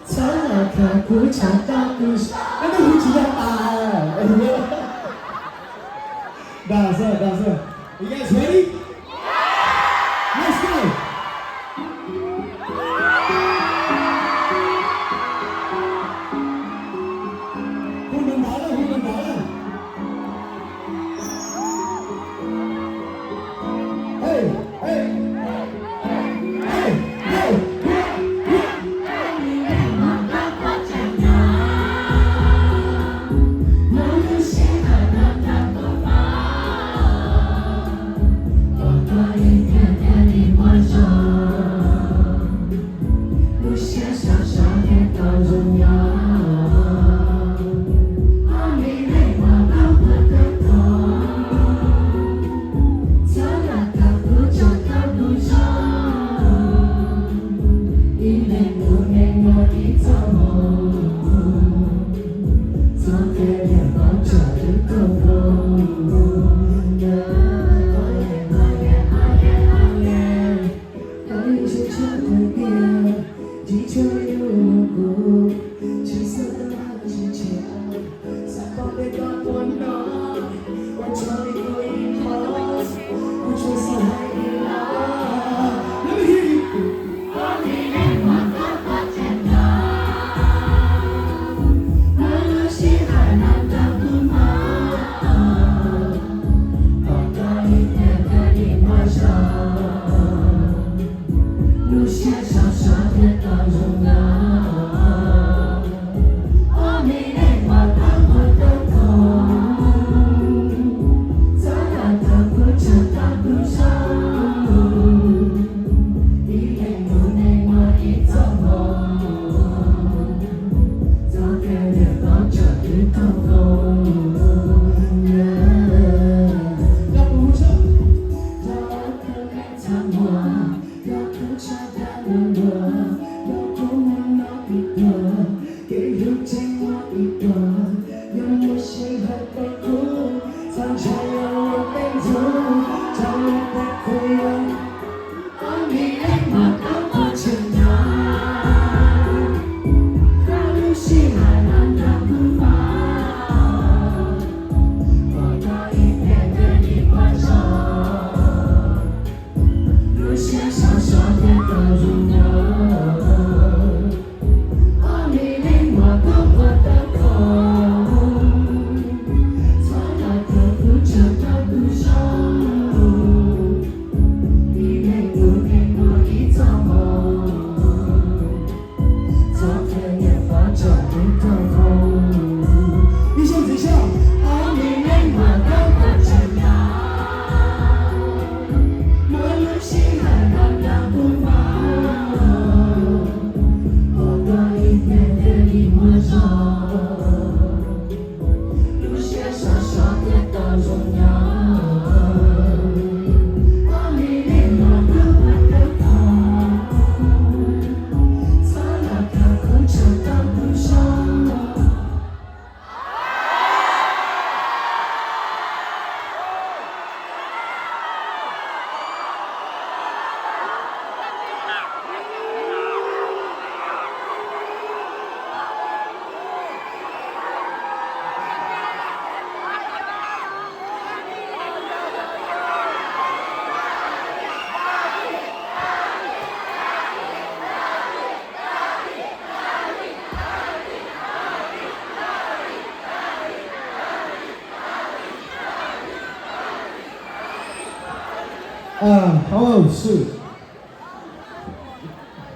Txhob los khav kuv tshav tau kuv. Koj twb hu tsis yog tas. Das, das. You guys ready? Let's go. Hu nrov nrov lawm, hu nrov nrov lawm. Hey, hey.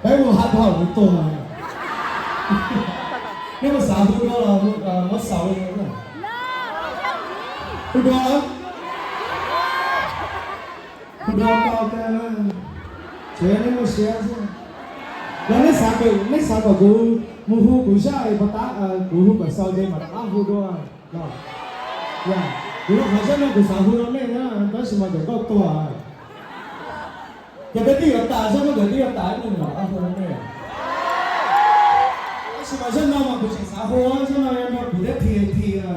Peb mus hab thaum kuv tuag, nej puas xav hu dua los muab xaus li? Hu dua, hu dua tau kawg, tsuas yog nej muaj siab xwb. Los nej xav, nej xav kom kuv mus hu kuv zaj pov tab, kuv hu kom xaus ces mam rov qab hu dua los? Kuv los qhov zaj no kuv xav hu rau nej na, tab sis mas cov nkauj tuag. Ces peb twb yuav tas, zaj no peb twb yuav tas, nej mam rov qab hu rau nej. Tab sis mas zaj no mas kuv tseem xav hu, zaj no yog no kuv thiab Thi Thi a.